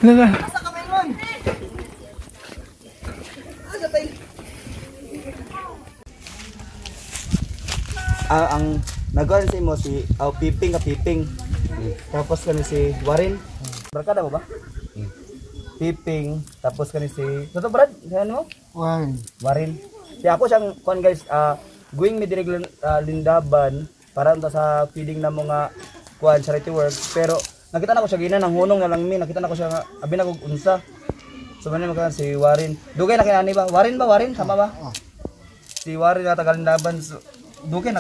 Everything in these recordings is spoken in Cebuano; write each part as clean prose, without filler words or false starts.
Lala. Asa ka maingon? Asa tayo? Ah, ang nagawa sa imo si aw Piping ka Piping. Tapos kani si Warren. Barkada mo ba? Piping, tapos kani si Toto Brad, si ano mo? Warren. Warren. Si ako siyang kuan guys, going mi direct Lindaban para unta sa feeding na mga kuan charity work, pero nakita na ko siya gina nang hunong na lang mi, nakita na ko siya nga, abi na kog unsa. So man man si Warren. Dugay na kinani ba? Warren ba? Warren tama ba? Oh. Si Warren nga taga Lindaban. So, dugay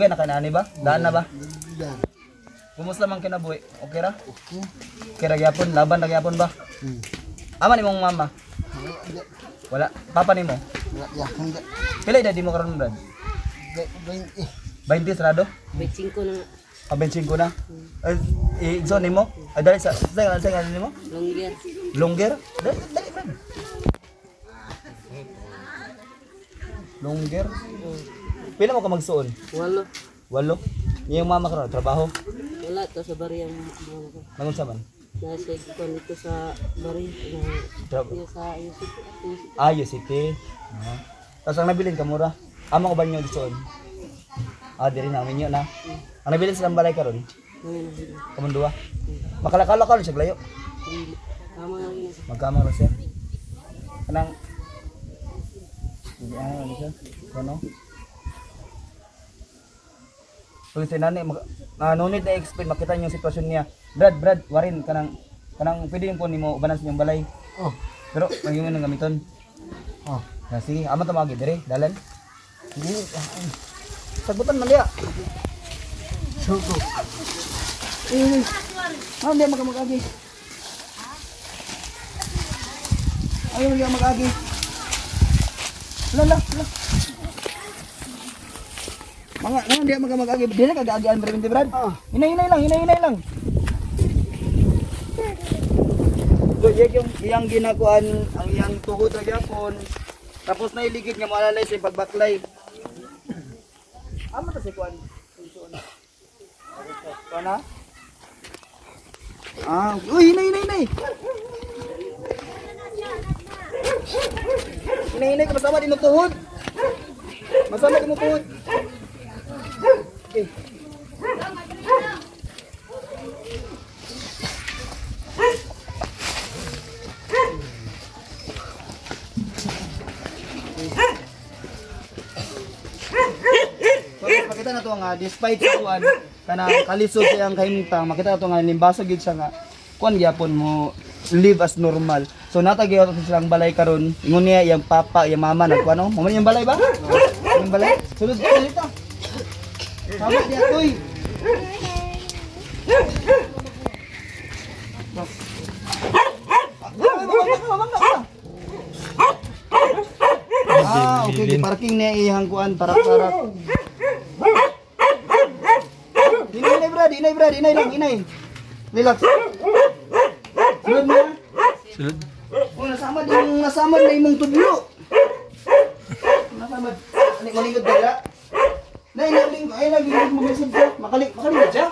na kinani ba? Daan na ba? Dan. Kumusta man kinabuhi? Okay ra? Okay. Okay ra gyapon, laban ra gyapon ba? Ama nimong mama? Wala. Papa nimo? Wala ya. Hindi. Pila edad nimo karon, Brad? 20. 20 sarado? 25 na nga. Ah, 25 na. Ay, igsoon nimo? Ay, dali sa nimo? Longer. Longer? Dali, dali, Brad. Longer? Pila mo ka magsuon? 8. 8. Iyang mama karon trabaho? Wala to sa bariyang mga ko. Nangunsa man? Nasa ikuan dito sa bari. Trabaho. Sa Yusuf. Ah, City. Ah. Tapos ang nabilin kamura. Amo ko ba niyo gisuon? Ah, diri na minyo na. Ang nabilin silang balay karon. Kamon duwa. Makalakal-lakal siya glayo. Tama lang yun. Magkamang ra siya. Kanang hindi ano siya. Ano? So si nani no need na explain, makita niyo yung sitwasyon niya. Brad, Brad, warin kanang kanang pwede yung kunin mo ubanan sa inyong balay. Oh. Pero magyungon ng gamiton. Oh. Na sige, ama ta magi dire, dalan. Sige. Sagutan man diya. Suko. Eh. Ah, hindi maka mag-agi. Ayaw niya mag-agi. Lala, lala. Mga, ano, hindi maka mag-agi. Dili ka gaagian Brad, Brad. Oh. Hinay-hinay lang, hinay-hinay lang. So, yung iyang ginakuan, ang iyang tuhod ra gyapon. Tapos nailigid nga moalalay sa pagbaklay. Amo ta si kuan. Kuan na? Ah, uy, hinay, hinay, hinay. Hinay, hinay ka, masama din mo tuhod. Masama din mo tuhod. Okay. So, makita na to nga despite sa kuan kanang kalisod sa iyang kahimtang, makita na to nga nimbasa gyud siya nga kuan gyapon mo live as normal. So natag gyud silang balay karon. Ingon niya iyang papa, iyang mama nagkuan no. Mo man iyang balay ba? Iyang balay. Sulod ka dito. Tama diya toy. Ah, okay, parking niya iyang kuan tarak-tarak. Inay, Brad, inay, Brad, inay lang, inay. Relax. Sulod na. Sulod. Oh, nasama din, nasama na imong tudlo. Nasama. Ani malingkod dala. Nay, naling, ay lagi mo magisod ka. Makali, makalingkod siya.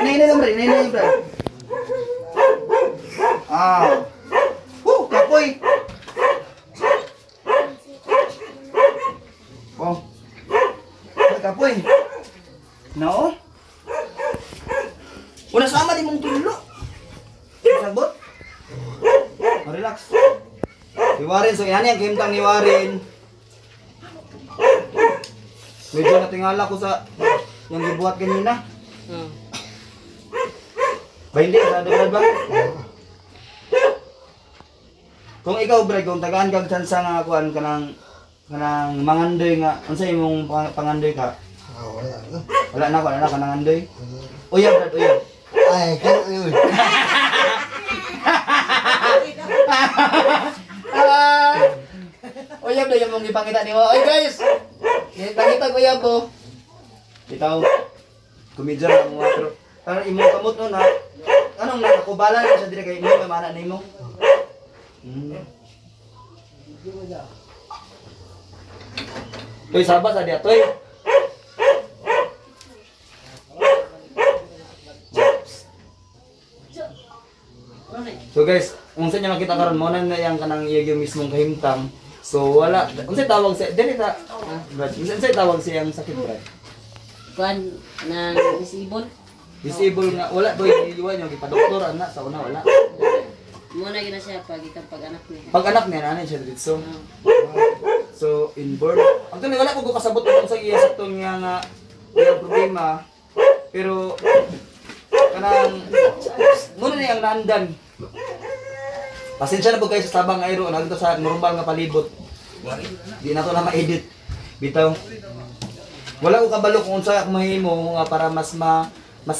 Inay, inay lang, Brad, inay, inay, Brad. Ah. Woo, kapoy. Oh. Kapoy. No? Una sama di mong tulo. Sagot. Oh, relax. Si Warren, so yan ang kahimtang ni Warren. Medyo natingala ko sa yung gibuhat kanina. Ba hindi, sa Brad ba? Kung ikaw Brad, kung tagaan kag chance nga kuan kanang kanang mangandoy nga, unsa imong pangandoy ka? Ah, wala na. Wala na, wala na kanang andoy. Uyab, Brad, uyab. Ay, kaya yun. Uyab na yung mong ipangita nimo. Oy guys! Ipangita ko uyab ko. Ikaw, kumidya na mga pero parang imong kamot no na anong nakakubala na siya dire kay imo may mana nimo. Toy sabas adi atoy. So guys, unsa niyo makita karon mo na na yang kanang iya yung mismong kahimtang. So wala, unsay tawag sa dili ta Brad, unsay tawag sa iyang sakit, Brad? Kuan na disable. Disable nga wala boy, iwan niyo gipadoktor ana sa una wala. Mo na gina siya pag itang pag-anak niya. Pag anak niya nanay siya dito. So inborn. Actually wala ko kasabot kung sa iya sa tong nga nga iyang problema. Pero kanang muna na iyang naandan. Pasensya na po kayo sa sabang aero nagto sa normal nga palibot. Di na to na ma-edit. Bitaw. Wala ko kabalo kung unsa ako mahimo nga para mas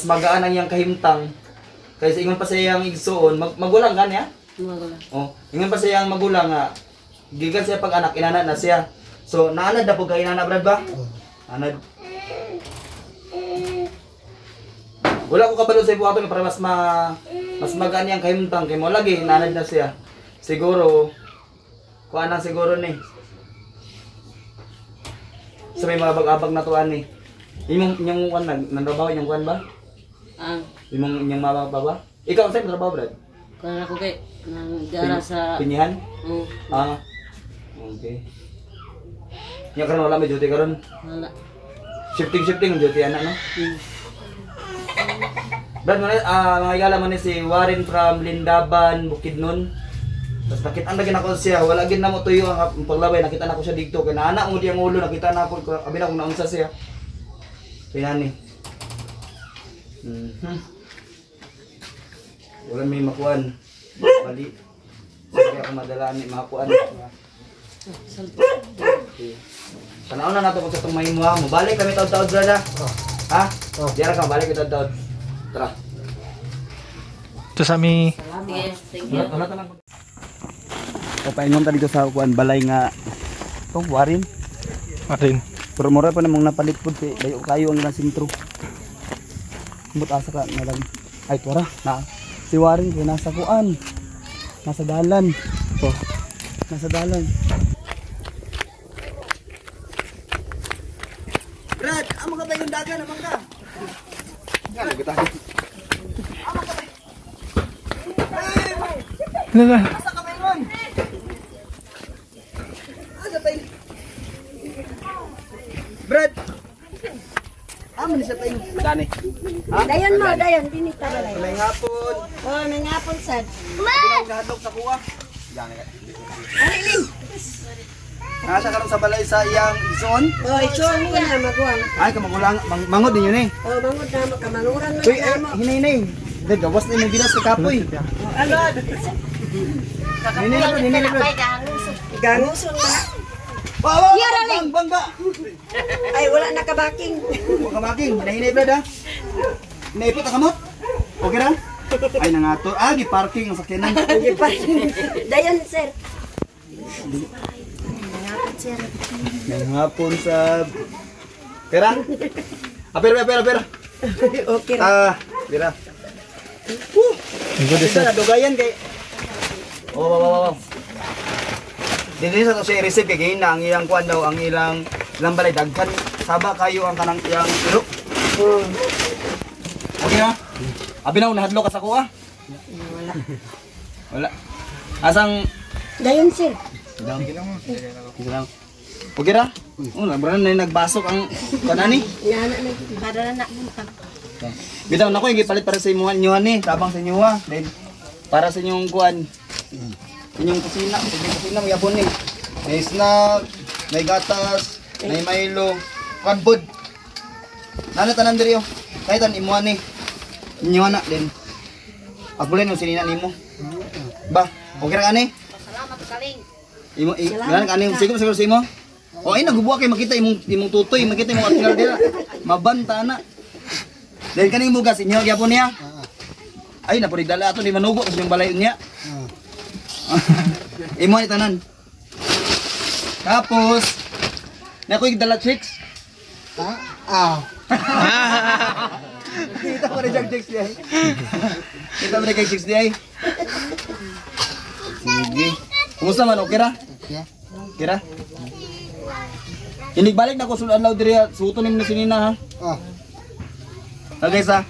magaan ang iyang kahimtang. Kaysa ingon pa sa iyang igsuon, magulang gani ha? Magulang. Oh, ingon pa sa iyang magulang nga gikan siya pag anak inana na siya. So naanad na po kay inana, Brad, ba? Anad. Wala ko kabalo sa ibuhaton para mas magaan iyang kahimtang kay mo lagi naanad na siya. Siguro kuan lang siguro ni. Sa may mga bag-abag na tuan ni. Imong inyong kuan nag nanrabaho inyong kuan ba? Ang Imong inyong mama baba? Ikaw unsay trabaho, Brad? kuan ako kay nang dara sa Pinyahan? Oh, Ah. Okay. Nya karon wala may duty karon. Wala. Shifting shifting ang duty ana no. Brad, man, mga higala man ni si Warren from Lindaban, Bukidnon. Tapos nakita na gid ako siya, wala gid na mo tuyo ang paglabay, nakita na ko siya didto kay naana mo di ang ulo, nakita na ako, abi na kung naunsa siya. Pinani. Wala may makuan. Bali. Sige ako madala ni makuan. Okay. Tanaw na nato kung sa itong mahimuha mo. Balik kami taod-taod, brother. Ha? Oh. Diara ka, balik kami taod-taod. Tara. Ito sa mi. Sige, thank you. Wala wala lang. O paingon ta dito sa kuan balay nga to warin. Marin. Pero mura pa namang napalit pud kay layo kayo ang ilang sentro. Kumot asa ka na lang. Ay tuara na. Si Warin kay nasa kuan. Nasa dalan. Oh. Nasa dalan. Brad, amo ka ba yung dagan amang ka? Lala. Asa ka ba yun? Asa tayo? Brad! Amo ni siya tayo. Dani. Dayon mo, dayon, dinita ba dayon? May hapon. Oh, may ngapon sad. Pinagkahadlok sa kuwa. Nasa karon sa balay sa iyang zone. Oh, isuon mo na maguang. Ay, kamagulang, mangod ninyo ni. Oh, mangod na mo, kamanguran na Uy, ay, mo. hinay, hinay. Hindi, gawas na imong bilas kay kapoy. Ano? Hinay na, hinay na. Ganguson na. Wow, wow, bang, bang, ba? Ay, wala na kabaking. Huwag ka making, hinay, brad, ha? Naipot ang kamot? Okay ra? Ay, nangato. Ah, gi-parking ang sakyanan. Dayon, sir. Ngayong hapon sa... Pera? Ah, pera, pera, pera. Okay. Ah, pera. Good Isa na, dugayan kay... Oh, wow, wow, wow. Dito sa to siya i-receive kay gain na ang ilang kuan daw, ang ilang ilang balay daghan. Saba kayo ang kanang iyang iro. Okay na? Abi na nahadlok ka sa kuha? Wala. Wala. Asang Dayon, sir. Sige lang. Sige lang. Okay ra? Oh, labran na nagbasok ang kanani. Ngana na para na buntag. Bitaw nako yung gipalit para sa imuha inyo ni, tabang sa inyo ha. Then para sa inyong kuan. Inyong kusina, sa inyong kusina may abon ni. May snack, may gatas, may Milo, kuan bud. Nana tanan diri oh. Kahit tan imuha ni. Inyo na then. Agbulen yung sinina nimo. Ba, okay ra ani? Salamat kaling. Imo i, ganan ka ani siguro siguro sa imo. O ay nagubuwa kay makita imong imong tutoy, makita imong arsenal dira. Mabanta na. Dahil kaning bugas inyo gyapon niya. Ay napuri dala ato ni manugo sa inyong balay niya. Imo ni tanan. Tapos nakoy dala chicks. Ah. Kita mo rin siyang chicks diay. Kita mo rin kay chicks diay. Sige. Kumusta man okay ra? Yeah. Okay ra? Inigbalik na ko sulod adlaw diri ha. Suto nimo ni sinina ha. Ah. So guys ha,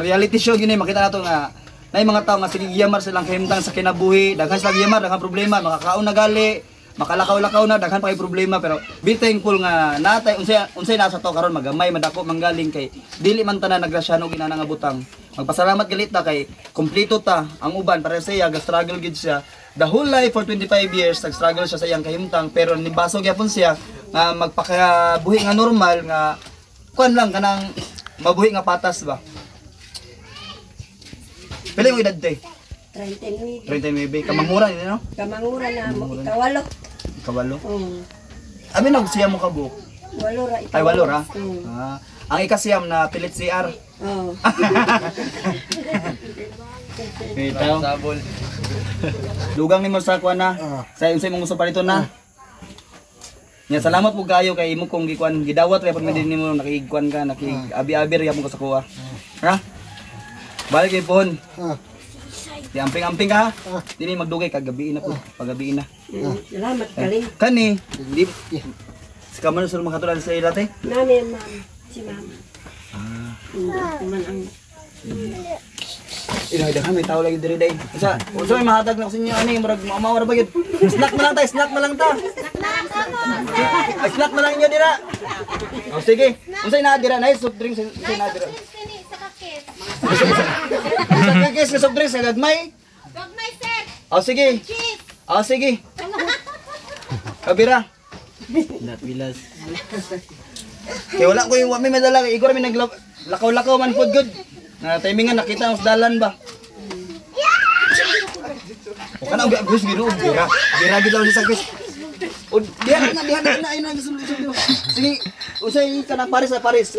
reality show gini makita nato nga Nay mga tao nga sige giyamar silang kahimtang sa kinabuhi, daghan silang giyamar, daghan problema, makakaon na gali, makalakaw-lakaw na, daghan pa kay problema, pero be thankful nga natay unsay nasa to karon magamay madako manggaling kay dili man tanan nagrasyahan og inana nga butang. Magpasalamat galit ta kay kompleto ta ang uban para sa iya ga-struggle gid siya the whole life for 25 years, nag-struggle siya sa iyang kahimtang pero nibaso gyapon siya nga magpakabuhi nga normal nga kuan lang kanang mabuhi nga patas ba. Pila yung edad te? 39. 39. Kamangura ni no? Kamangura na mo. Ikawalo. Ikawalo. Oo. Amin og siya mo kabuk. Walo ra. Ay walo ra. Oo. Ah, ang ikasiyam na pilit CR. Oo. Itaw. Sabol. Dugang nimo sa kuan na. Sa unsay mong gusto palito na. Nya salamat po kayo kay imo kong gikuan gidawat ra pud din nimo nakigkuan ka nakig abi-abi ra gyapon ka sa kuha. Ha? Balik kay pohon. Di amping-amping ka ha. Dili magdugay kagabi na po. Pagabi na. Salamat kaling. Kani, di si kaman sa mga katulad sa ila te. Nami ang mama. Si mama. Ah. Man ang Ina daghan may tao lagi diri day. Usa, usa may mahatag na ko sa inyo ani murag mamaw ra ba gyud. Snack na lang ta, snack na lang ta. Ay, snack na lang inyo dira. Oh, sige. Unsay naa dira? Nice soft drinks unsay naa dira? Sa kakis nga soft drinks sa gagmay. Gagmay, sir. Oh, sige. Cheese. Oh, sige. Kabira. Bilas. Kay wala ko yung may madala kay igor mi naglakaw-lakaw man pod good. Na timingan nakita ang dalan ba. O kana og agus gid og bira. Bira gid lang sa guys. O diha na ay na gusto gusto. Sige, unsay kanang Paris sa Paris.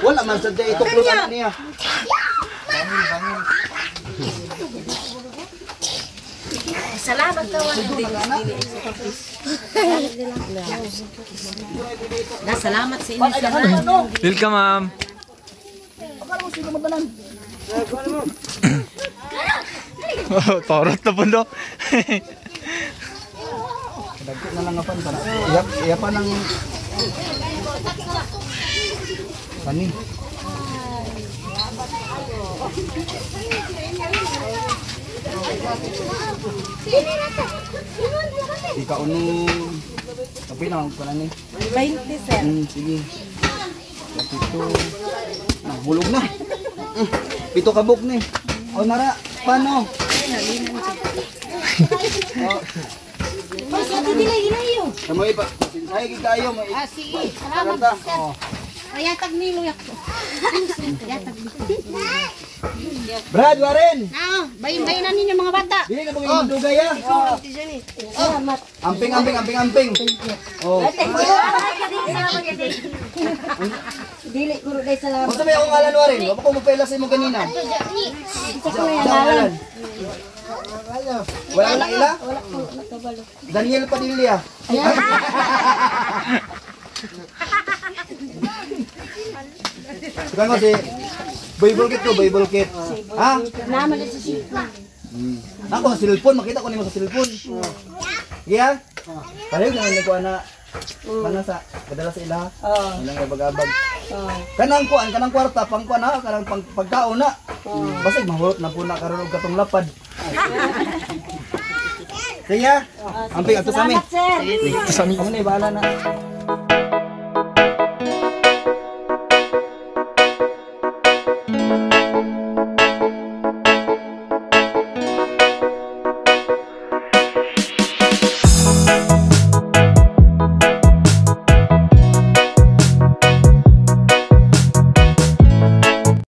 Wala man sad ito close ana niya. Salamat daw. Na, salamat sa inyo sa Welcome, ma'am. Akala mo sino matanan. Torot na po, no? Dagko na lang apan para. Iya pa nang kani. Ikaw no. Kapi na ko ni. 20 sir. Sige. Pito. Nahulog na. Pito kabuk ni. O nara, paano? Oh. Kamoy pa. Ay, gid kayo may. Ah, sige. Salamat, sir. Ay, yatag ni Luyak ko. Yatag ni. Brad Warren. Ah, bayin-bayin na ninyo mga bata. Dili ka pag dugay ah. Salamat. Amping amping amping amping. Oh. Dili ko rin salamat. Unsa may akong ngalan Warren? Wa pa ko mapela sa imo ganina. Isa ko yung ngalan. Wala na ila? Wala ko nakabalo. Daniel Padilla. Sukan ko si Boy Bulkit ko, Boy Bulkit. Ha? Naman na sa cellphone. Ako sa cellphone, makita ko nimo sa cellphone. Yeah? Pareho na ni ko ana. Kana sa padala sa ila. Ilang gabag-abag. Kanang kuan, kanang kwarta, pang kuan ha, kanang pang pagkaon na. Basig mahurot na po na karon og katong lapad. Sige. Amping ato sa amin. Salamat sir. Ito sa amin. Amo na bahala na.